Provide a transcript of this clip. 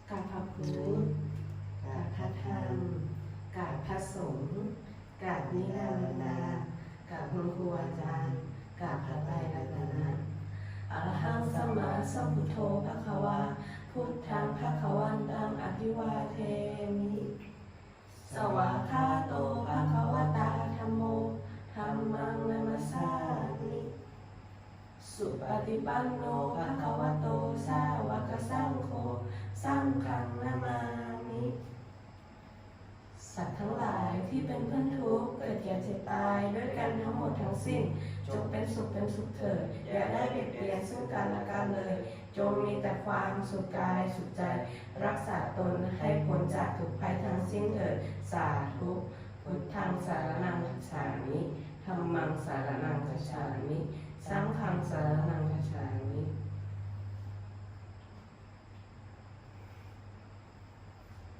ກາບພະພຸດ ກາບພະທຳ ກາບພະສົງ ກາບນິລາວະນາ ກາບຄຸນຄູອາຈານ ກາບພະໄຕລັດຕະນະ. ອະລະຫັງ ສຳມາສຳພຸດໂທ ພະຄະວາ ພຸດທັງ ພະຄະວັນຕັງ ອະພິວາເທມິ. ສະວາຄາໂຕ ພະຄະວະຕາ ທຳໂມ ທຳມັງ ນະມັດສາມິ. ສຸປະຕິປັນໂນ ພະຄະວະໂຕ ສາວະກະສັງໂຄ ສັງຄັງ ນະມາມິ. ສັດທັງຫຼາຍທີ່ເປັນເພື່ອນທຸກ ເກີດແກ່ເຈັບຕາຍດ້ວຍກັນທັງໝົດທັງສິ້ນ ຈົ່ງເປັນສຸກເປັນສຸກເທີດ ຢ່າໄດ້ບຽດບຽນເຊິ່ງກັນແລະກັນເລີຍ ຈົ່ງມີແຕ່ຄວາມສຸກກາຍສຸກໃຈ ຮັກສາຕົນໃຫ້ພົ້ນຈາກທຸກໄພທັງສິ້ນເທີດ ສາທຸ. ພຸດທັງ ສາລະນັງ ຄັດສາມິ ທຳມັງ ສາລະນັງ ຄັດສາມິ ສັງຄັງ ສາລະນັງ ຄັດສາມິ.